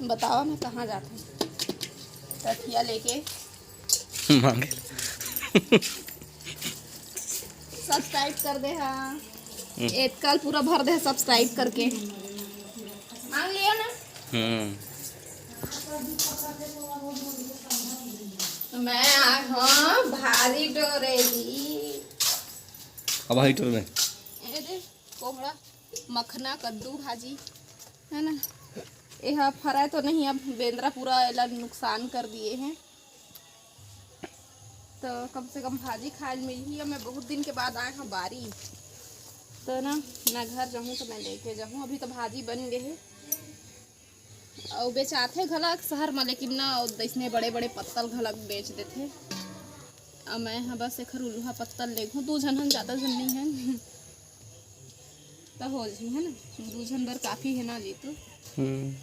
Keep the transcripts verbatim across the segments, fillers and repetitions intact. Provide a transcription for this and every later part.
बतावा ना कहाँ जाथे। तथिया लेके मांगे। सब्सक्राइब कर दे हा। हम्म। एतकाल पूरा भर दे सब्सक्राइब करके। मांग लियो ना। हम्म। मैं आ हाँ भाजी टोरे ली। अब भाजी टोर में। ए दे, कोहड़ा, मखना, कद्दू भाजी, है ना? एहा फराय तो नहीं, अब बेंदरा पूरा एला नुकसान कर दिए हैं। तो कम से कम भाजी खाए ल मिलही। अब मैं बहुत दिन के बाद आए हूँ बारी, तो ना, मैं घर जाहूँ तो मैं लेके जाहूँ। अभी तो भाजी बन गए है, अउ बेचाथे घलक शहर म, लेकिन ना, अउ अइसने बड़े-बड़े पत्तल घलक बेच देथे। अउ मैं ह बस एखर उल्हा पत्तल लेगहूँ, दू झन हन, जादा झन नइ हन। त हो जही, है ना? दू झन बर काफी हे ना, जीतू? हम्म।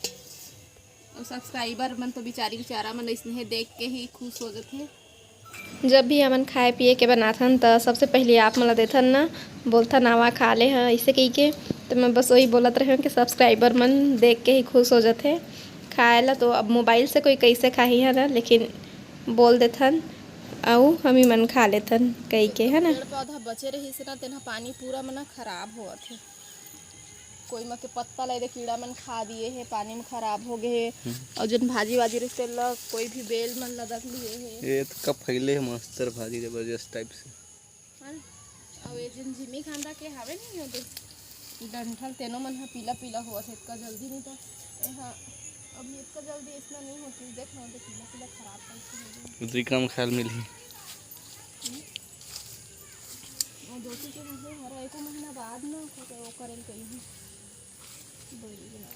अउ सब्सक्राइबर मन तो बिचारी, बिचारा मन अइसने देख के ही खुश हो जथे। जब भी हमन खाए पिए के बनाथन, त सबसे पहिली आप मन ला देथन ना, बोलथन, "आवा, खा ले ह," अइसे कहिके। त मैं बस वही बोलत रहेंव कि सब्सक्राइबर मन देख के ही खुश हो जथे। खाए ला तो अब मोबाइल से कोई कइसे खाही, है ना, लेकिन बोल देथन, अउ हमी मन खा लेथन कहिके, है ना। पेड़ पौधा बचे रहिस ना, तेन ह पानी पूरा म ना खराब होवत हे। कोई म के पत्ता ला एदे कीड़ा मन खा दिए हे, पानी म खराब हो गए हे। हम्म। अउ जन भाजी वाजी रहिस तेला कोई भी बेल मन लदक लिए हे। ये तो कब फैले हे मस्तर भाजी जबरदस्त टाइप से। हाँ, अउ ये जन जिमी खांदा के हावे नहीं ओदे डंठल, तेनो मन ह पीला पीला होवत हे, इतका जल्दी नहीं तो ए हा अभी इतका जल्दी इतना नहीं होती। देख ना, ओदे पीला पीला खराब टाइप से हो गए। उतरी कम खाल मिलही। हम्म। वो दोती के मतलब हर एको महीना बाद ना ओकर, ओकर कहीं बड़ी बना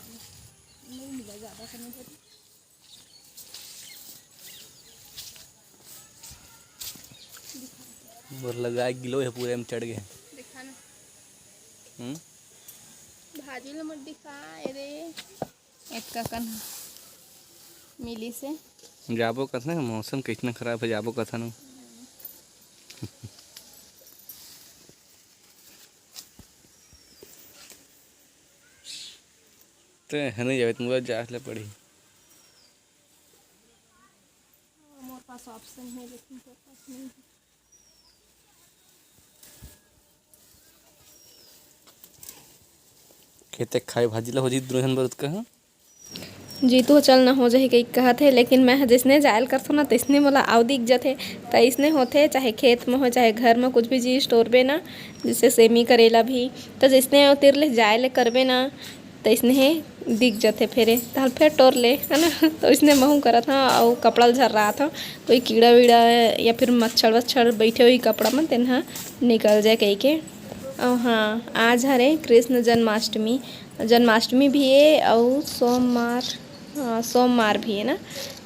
नहीं मिला ज्यादा समय धरी। मोर लगा गिलो हे, पूरे में चढ़ गए। देखा ना। हम्म? भाजी ल मत दिखा, ए रे। एतका कन मिली से। जाबो कथन, मौसम कितना खराब है, जाबो कथन। ते हने जावे, तुमरा जाए ले पड़ी। मोर पास ऑप्शन है, लेकिन तोर पास नहीं है। खेते खाए भाजी ला हो जी, दुनो झन बर ओतका ह। जीतू ह चल ना हो जाही कहिके कहत हे, लेकिन मैं ह जइसने जायल करथों ना, तइसने मोला आव दिख जथे। त अइसने होथे, चाहे खेत म हो, चाहे घर म, कुछ भी चीज टोरबे ना, जइसे सेमी करेला भी, त जइसने ओ तीर ले जाय ले करबे ना, तइसने हे दिख जथे फेरे, तहन फेर टोर ले, है ना? त ओइसने महूँ करत हँव, अउ कपड़ा ल झर्रात हँव, कोई कीड़ा वीड़ा या फिर मच्छर वच्छर बइठे होही कपड़ा म, तेन ह निकल जाय कहिके। अउ हाँ, आज हरे कृष्ण जन्माष्टमी, जन्माष्टमी भी हे अउ सोमवार, हाँ, सोमवार भी हे ना,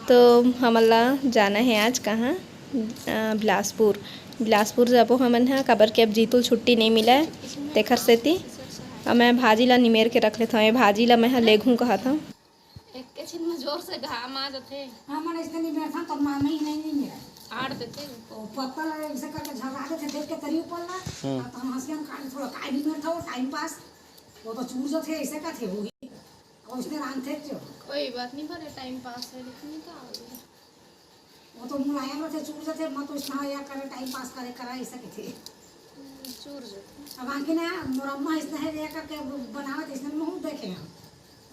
तो हमन ला जाना हे आज कहाँ? अ, बिलासपुर। बिलासपुर जाबो हमन ह, काबर के अब जीतू ल छुट्टी नइ मिलय, तेखर सेती। अउ मैं भाजी ला निमेर के रख लेथंव, ये भाजी ला मैं ह लेगहूँ कहत हंव। एके छिन में जोर से घाम आ जथे। हमन अइसने निमेरथन, तोर मामा ही नहीं निमेरय। आड़ देथे। ओ पत्ता ला अइसे करके झर्रा देथे, देख के तरी ऊपर ला। हम्म। त हम हंसिया म काट थोड़ा काहे निमेरथव, टाइम पास। वो तो चूर जथे, अइसे कथे होही। अउ उसने रांधथे क्यों? कोई बात नहीं, भले टाइम पास है, लेकिन ये क्या हो गया? वो तो मुलायम रथे, चूर जथे, मत उसना या करे, टाइम पास करे, करा, अइसे कथे। हम्म, चूर जथे। अब आके ना, मोर अम्मा इसने है, या करके बनावत, इसने महू देखे हम।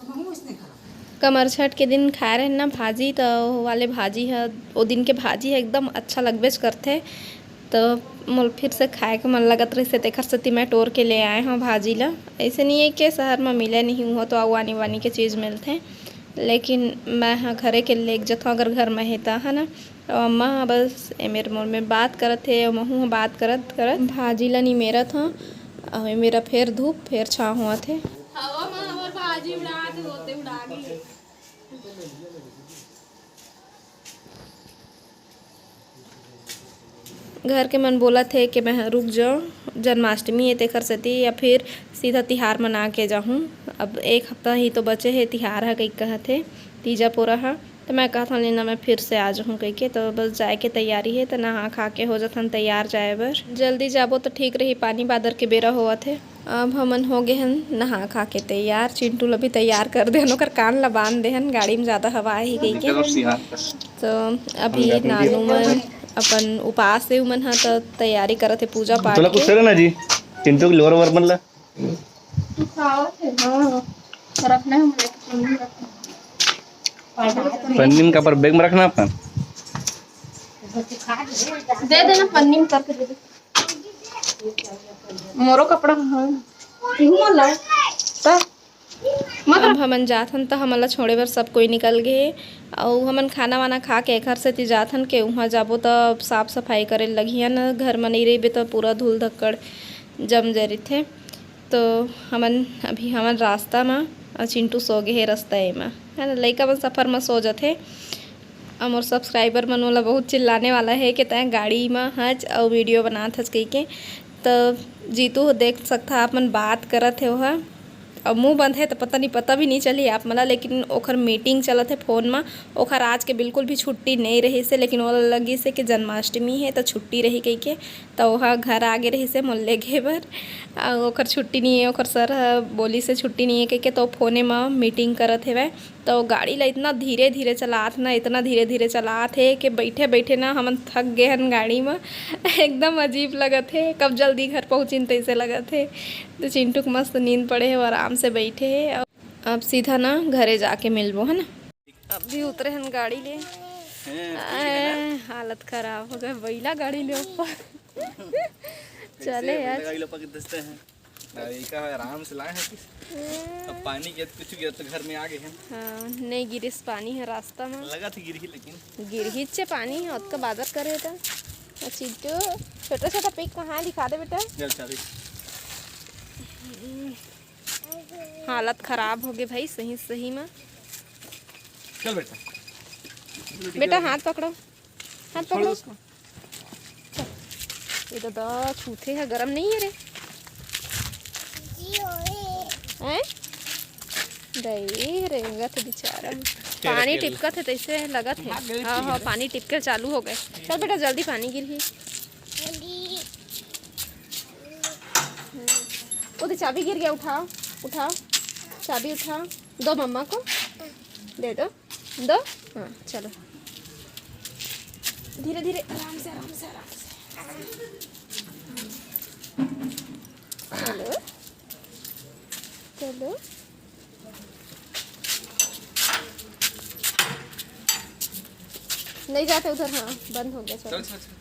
तो महू इसने करा। कमरछठ के दिन खाए रहेन ना भाजी, त ओ वाले भाजी ह, ओ दिन के भाजी ह एकदम अच्छा लगबेच करथे। त मोला फिर से खाए के मन लगत रहिस हे, तेखर सेती मैं टोर के ले आए हंव भाजी ला। अइसे नइ हे के शहर म मिले नहीं, उहाँ तो अउ आनी बानी के चीज मिलथे, लेकिन मैं ह घरे के लेग जथंव, अगर घर म हे त, है ना। अउ अम्मा ह बस ए मेर मोर में बात करत हे, अउ महू ह बात करत करत भाजी ला निमेरत हंव। अउ ए मेरा फेर धूप, फेर छाँव होवत हे। हवा म हमर भाजी उड़ात होते उड़ा गे। घर के मन बोलत हे कि मैं ह रुक जाओ, जन्माष्टमी हे तेखर सेती, या फिर सीधा तिहार मना के जाहूँ। अब एक हफ्ता ही तो बचे हे तिहार ह, कहिके कहत हे, तीजा पोरा ह। त मैं कहत हंव, "लेना, मैं फिर से आ जाहूँ," कहिके। तो बस जाए के तैयारी हे, त नहा खा के हो जथन तैयार जाए बर। जल्दी जाबो त ठीक रही, पानी बादर के बेरा होवत हे। अब हमन हो गे हन नहा खा के तैयार। चिंटू ल भी तैयार कर देहन, ओकर कान ल बांध देहन, गाड़ी में ज़्यादा हवा आही कहिके। तो अभी नानू मन अपन उपास हे, उमन ह तो तैयारी करत हे पूजा पाठ तोला कुछ के। करे ना जी, चिंटू के लोअर ओवर मन ला। पन्नी में का पर बैग में रखना अपन। दे देना, पन्नी में करके दे दे। मोरो कपड़ा है। इहू मन ला। त मत अब हमन जाथन त हमन ला छोड़े बर सब कोई निकल गे हे। अउ हमन खाना वाना खा के एखर सेती जाथन के उहाँ जाबो त साफ सफाई करे ल लगही न, घर म नइ रहिबे त पूरा धूल धक्कड़ जम जरिथे। तो हमन अभी हमन रास्ता म, अउ चिंटू सो गे हे रस्ता एमा, है ना। लइका मन सफर म सो जथे। अउ मोर सब्सक्राइबर मन मोला बहुत चिल्लाने वाला हे कि तैं गाड़ी म हच अउ वीडियो बनात हच कहिके। तो जीतू देख सकथा, आप मन बात करत हे ओहा, अउ मुंह बंद हे तो पता नहीं, पता भी नहीं चली आप मन ला, लेकिन ओखर मीटिंग चलत हे फोन म। ओखर आज के बिल्कुल भी छुट्टी नहीं रहिस हे, लेकिन ओला लगिस हे कि जन्माष्टमी हे तो छुट्टी रही कहिके। त ओहा घर आगे रहिस हे मोला लेगे बर। अउ ओखर छुट्टी नइ हे, ओखर सर ह बोलिस हे छुट्टी नइ हे कहिके, त ओ फोने म मीटिंग करत हेवय। त ओ गाड़ी ल इतना धीरे-धीरे चलात न, इतना धीरे-धीरे चलात हे कि बइठे-बइठे न हमन थक गे हन गाड़ी म। एकदम अजीब लगत हे, कब जल्दी घर पहुँचिन तइसे लगत हे। त चिंटू के मस्त नींद पड़े हे, वो आराम से बइठे हे। अब सीधा न घरे जाके मिलबो, है ना? अभी उतरे हन गाड़ी ले। हैं, आए, हालत खराब हो गए, बैला गाड़ी ले ऊपर। चले यार। गाड़ी ले ऊपर के दस्ते हैं। अरे, का है, आराम से लाए हैं कुछ। अब पानी गिरत, कुछ गिरत तो घर में आ गए हैं। हाँ, नहीं गिरिस पानी है रास्ता में। लगा था गिरही, लेकिन गिरही चे पानी है, ओतका बादर करे था। आ चिंटू, छोटा छोटा पिक कहाँ दिखा दे बेटा। चल, चाबी। हालत खराब हो गए भाई, सही सही में। चल बेटा। बेटा, हाथ पकड़ो, हाथ छोड़ दो पकड़ो। उसको। ये तो दा छूथे है, गरम नहीं है रे। हैं? दई रेंगत बेचारा। पानी टिपकत है, तैसे लगत है। हाँ, हाँ, पानी टिपके चालू हो गए। चल बेटा, जल्दी पानी गिरही। वो तो चाबी गिर गया, उठाओ, उठाओ, चाबी उठाओ, दो मम्मा को, दे दो, दो। हाँ, चलो, धीरे धीरे, आराम से, आराम से, आराम से। चलो, चलो। नहीं जाते उधर। हाँ, बंद हो गया। चलो। चलो, चलो, चलो।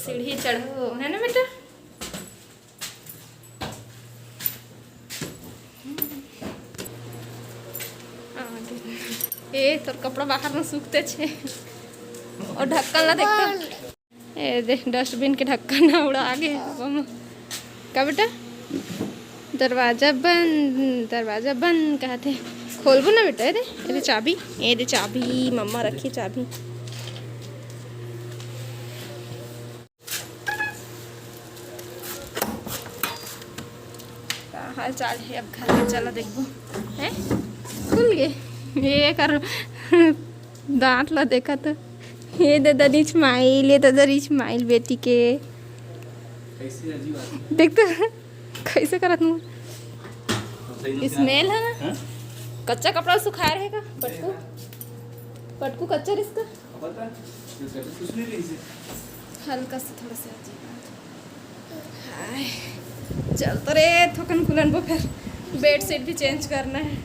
सीढ़ी चढ़ो, है ना बेटा? ए, तोर कपड़ा बाहर में सूखते छे। और ढक्कन ला देख तो। ए दे, डस्टबिन के ढक्कन ह उड़ा गे। का बेटा? दरवाजा बंद, दरवाजा बंद कहत हे। खोलबो ना बेटा, ए दे, ए दे चाबी, ए दे चाबी, मम्मा रखी चाबी। का हाल चाल हे? अब घर के चला देखबो। हैं? खुल गे। ये कर दांत ला देखा तो। ये दे दरी स्माइल, ये दे दरी स्माइल बेटी के। कैसी अजीब आदमी। देख तो, कैसे करत हूँ। स्मेल है ना? हाँ? कच्चा कपड़ा सुखाए रहेगा, पटकू। पटकू कच्चा रिस का? पता है, कुछ नहीं रही से। हल्का सा, थोड़ा सा अजीब है। हाय, चल तो रे, थोकन कुलन वो फिर बेडशीट भी चेंज करना है।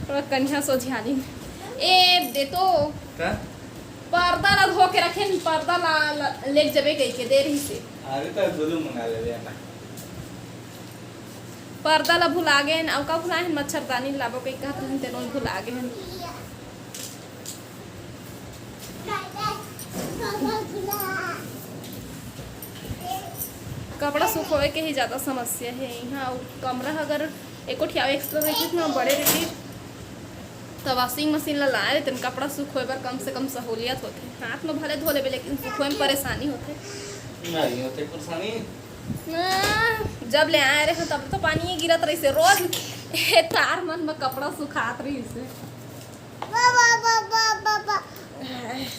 थोड़ा कन्या सोझियाली में। ए, दे तो। का? पर्दा ला धो के रखे न, पर्दा ला, ला, लेके जबे कहि के दे रही से। अरे तो दोनों मंगा ले रे ना। पर्दा ला भुला गे न, अउ का भुला हे, मच्छरदानी लाबो कहि कहत रहन, तेनो भुला गे हन। कपड़ा सुखोए के ही ज़्यादा समस्या हे इहाँ। अउ कमरा अगर एको ठिया एक्स्ट्रा रहितिस ना, बड़े रहितिस, त वॉशिंग मशीन ला लाए रहितेन, कपड़ा सुखोए बर कम से कम सहूलियत होथे। हाथ में भले धो लेबे, लेकिन सुखोए में परेशानी होथे। नहीं होथे परेशानी। ना, जब ले आए रहे तब तो पानी ही गिरत रहिसे, रोज ए तार मन में कपड़ा सुखात रहिसे।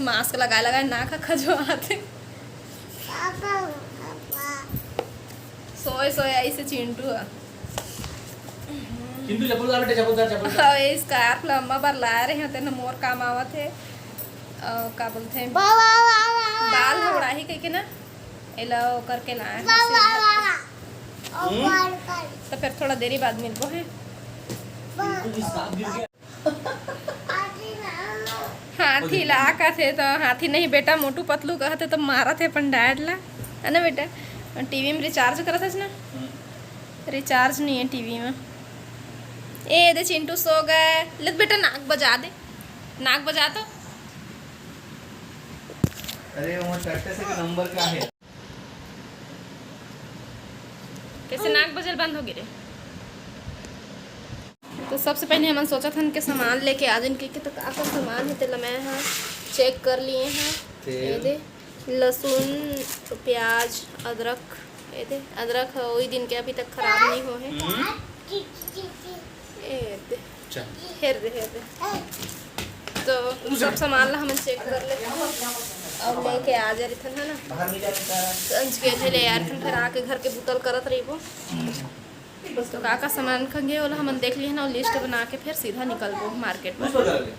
मास्क लगाए लगाए नाक ह खजुआत हे। सोए सोए ऐसे चिंटू ह। चिंटू चप्पल उतार बेटे, चप्पल उतार, चप्पल उतार। अउ ये स्कार्फ ल अम्मा बर लाए रहे होते न, मोर काम आवत हे। अउ का बोलते हैं, बाल ह उड़ाही कह के ना, एला ओ करके लाए हैं सिर धर के। तो फिर थोड़ा देरी बाद मिलबो है। हाथी ला कहथे तो हाथी नहीं बेटा, मोटू पतलू कहथे तो मारत हे अपन डैड ला, है ना बेटा? टीवी में रिचार्ज करत हस ना, रिचार्ज नहीं है टीवी में। ए दे चिंटू सो गए। ले बेटा नाक बजा दे, नाक बजा तो। अरे वो टट्टे से नंबर का है। कैसे नाक बजल बंद हो गिरे। तो सबसे पहले हमन सोचत हन के सामान लेके आ जाइन, के, के तो का का सामान है, तेला मैं हा चेक कर लिए हैं। तेल। ये दे लहसुन, प्याज, अदरक, ये दे अदरक है, वही दिन के अभी तक खराब नहीं हो है। ये दे चल। हेर दे, हेर दे। तो सब सामान ला हमन चेक कर ले, अब लेके आ जा रही थन, है ना? बाहर नहीं जाने का। गंज के ले यार, फिर आके घर के बुतल करत रहिबो। तो का का सामान खंगे ओला हमन देख लिए ना, लिस्ट बना के फिर सीधा निकलबो मार्केट में। कुछ बता दे।